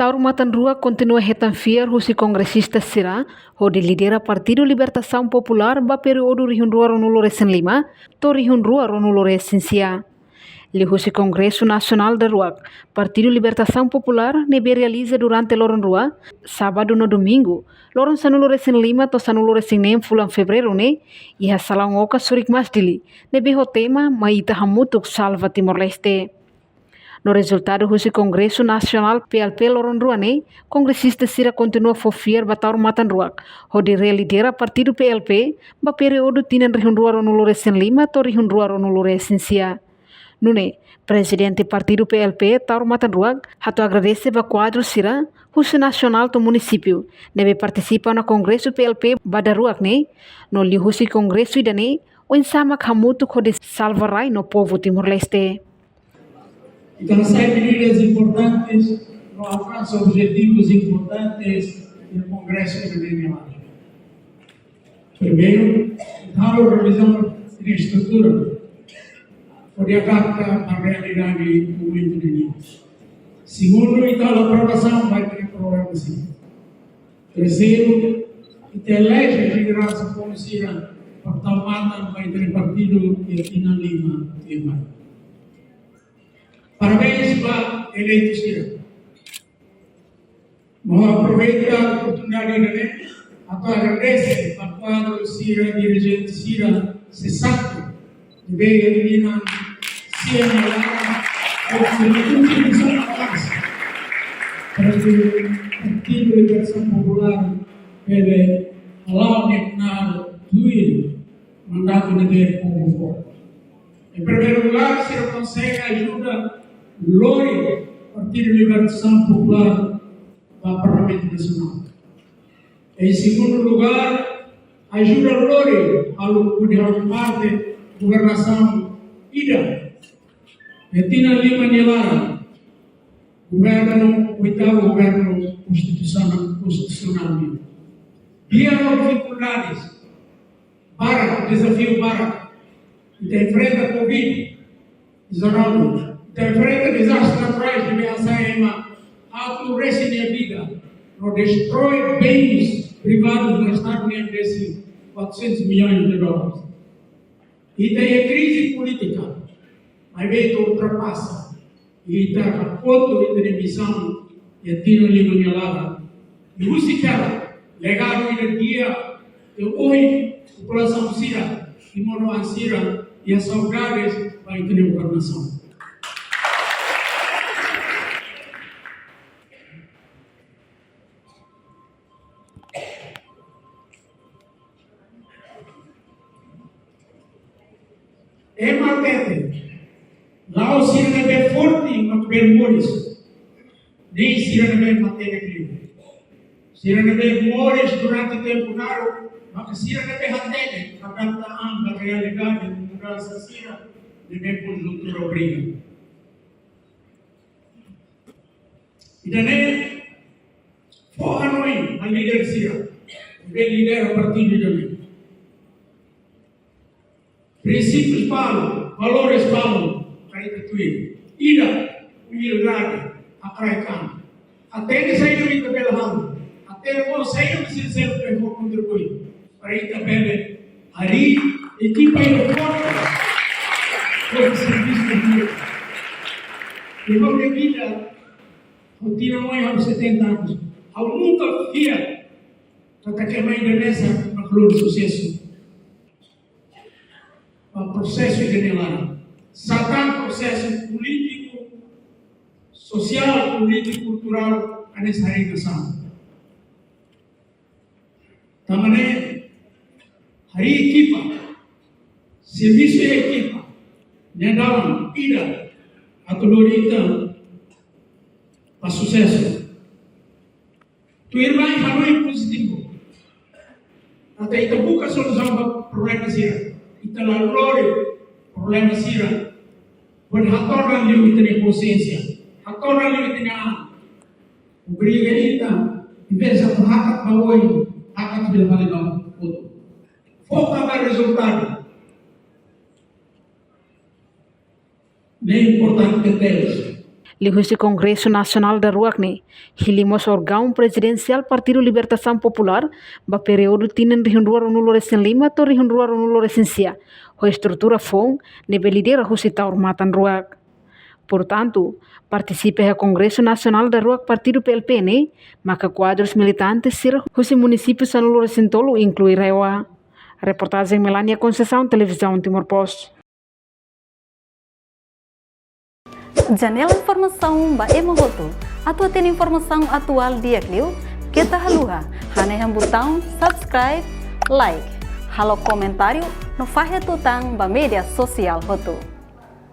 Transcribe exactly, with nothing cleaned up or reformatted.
Taur Matan Ruak kontinua hetan fiar husi kongresista sira hodi lidera Partidu Libertasaun Populár ba períodu rihun rua ruanulu resin lima to'o rihun rua ruanulu resin sia. Liuhusi Kongresu Nasionál daruak Partidu Libertasaun Populár ne'ebé realiza durante loron rua, sábadu no domingu, loron sanulu resin lima to'o sanulu resin neen fulan Fevereiru ne'e, iha Salaun Oca Surik Mas Dili, ne'ebé ho tema Mai Ita Hamutuk Salva Timor-Leste. No rezultadu husi Kongresu Nasionál P L P loron rua ne'e, kongresista sira kontinua fó fiar ba Taur Matan Ruak hodi relidera partidu P L P ba períodu tinan rihun rua ruanulu resin lima to'o rihun rua ruanulu resin sia. Nune'e, Prezidente Partidu P L P Taur Matan Ruak hato'o agradese ba kuadru sira husi nasionál to'o munisípiu ne'ebé partisipa ona kongresu P L P ba daruak ne'e, no liuhusi kongresu ida-ne'e oinsá mak hamutuk hodi salva rai no povu Timor-Leste. Ita hasai medidas importantes no alkansa objetivus importantes iha kongresu ida-ne'e nia laran. Primeiru, ita halo revizaun infraestrutura hodi adapta ba realidade momentu ida-ne'e. Segundu, ita halo aprovasaun ba ita-nia programa sira. Terseiru, ita eleje lideransa foun sira para tau matan ba ita-nia partidu iha tinan lima tuirmai. Parabéns ba eleitu sira. Ha'u aproveita oportunidade ida-ne'e atu agradese ba kuadru sira, dirijente sira, sesatu, ne'ebé iha tinan sia nia laran, hodi kontribui ba Partidu Libertasaun Populár, bele hala'o nia knaar tuir mandatu ne'ebé povu fó. Em primeiro lugar, sira konsege ajuda lori Partidu Libertasaun Populár ba Parlamentu Nasionál. Em segundo lugar, ajuda lori halo, hodi halo parte governasaun ida iha tinan lima nia laran, governu, oitavu governu konstitusionál, konstitusionál nian. Iha difikuldades barak, dezafiu barak. Ita enfrenta covid dezanove, ita enfrenta dezastre naturais ne'ebé hasai ema aat lurese nia vida, no destrói bens privadus no Estadu nian dezasete, quatrocentos milhões de dólares. Ita iha krize polítika, maibé ita ultrapasa. Ita hakotu ita-nia misaun iha tinan lima nia laran. I husik hela legadu ida di'ak ke ohin populasaun sira, timoroan sira, iha saudades ba ita-nia governasaun. Ema hatete, la'ós sira ne'ebé forte mak bele moris, nein sira ne'ebé matenek liu. Sira ne'ebé moris durante tempu naruk, maka sira ne'ebé hatene, adapta an ba realidade mudansa sira ne'ebé konjuntura obriga. Ida-ne'e fó hanoin ba líder sira ne'ebé lidera partidu ida-ne'e. Prinsípius balu, valores balu, karik ita tuir. Ida, umildade, haraik an. Hatene saida mak ita bele halo. Hatene mós saida mak sira seluk bele kontribui. Para ita bele harii ekipa ida forte. Para servisu ida. Iha ha'u-nia vida, ha'u tinan oin ha'u setenta anos. Ha'u nunka fiar katak ema Indonézia mak lori susesu ba prosesu ida-ne'e laran. Sá tan prosesu polítiku, sosiál, polítiku, kulturál, hanesan harii nasaun. Tanba ne'e, harii ekipa, servisu ekipa, ne'e dalan ida atu lori ita ba susesu. Tuirmai hanoin pozitivu. Atu ita buka solusaun ba problema sira. Ita la lori problema sira. Hodi hatordan liu ita-nia konsiénsia. Hatordan liu ita-nia an. Obriga ita, em vez de hakat ba oin, hakat fila fali ba kotuk. Foka ba rezultadu. Ne'e importante tebes. Liuhusi Kongresu Nasionál daruak ne'e, hili mós órgaun prezidensiál Partidu Libertasaun Populár ba períodu tinan rihun rua ruanulu resin lima to'o rihun rua ruanulu resin sia, ho estrutura foun ne'ebé lidera husi taur-matan ruak. Portantu, partisipa iha Kongresu Nasionál daruak Partidu P L P ne'e maka kuadrus militantes sira husi munisípiu sanulu resin tolu, inklui RAEOA. Reportajen Melania Conceição, Televizaun Timor Post. Janela informasaun ba ema hotu. Atu hatene informasaun atuál di'ak liu, keta haluha hanehan butaun subscribe, like, halo komentáriu no fahe tutan ba média sosiál hotu.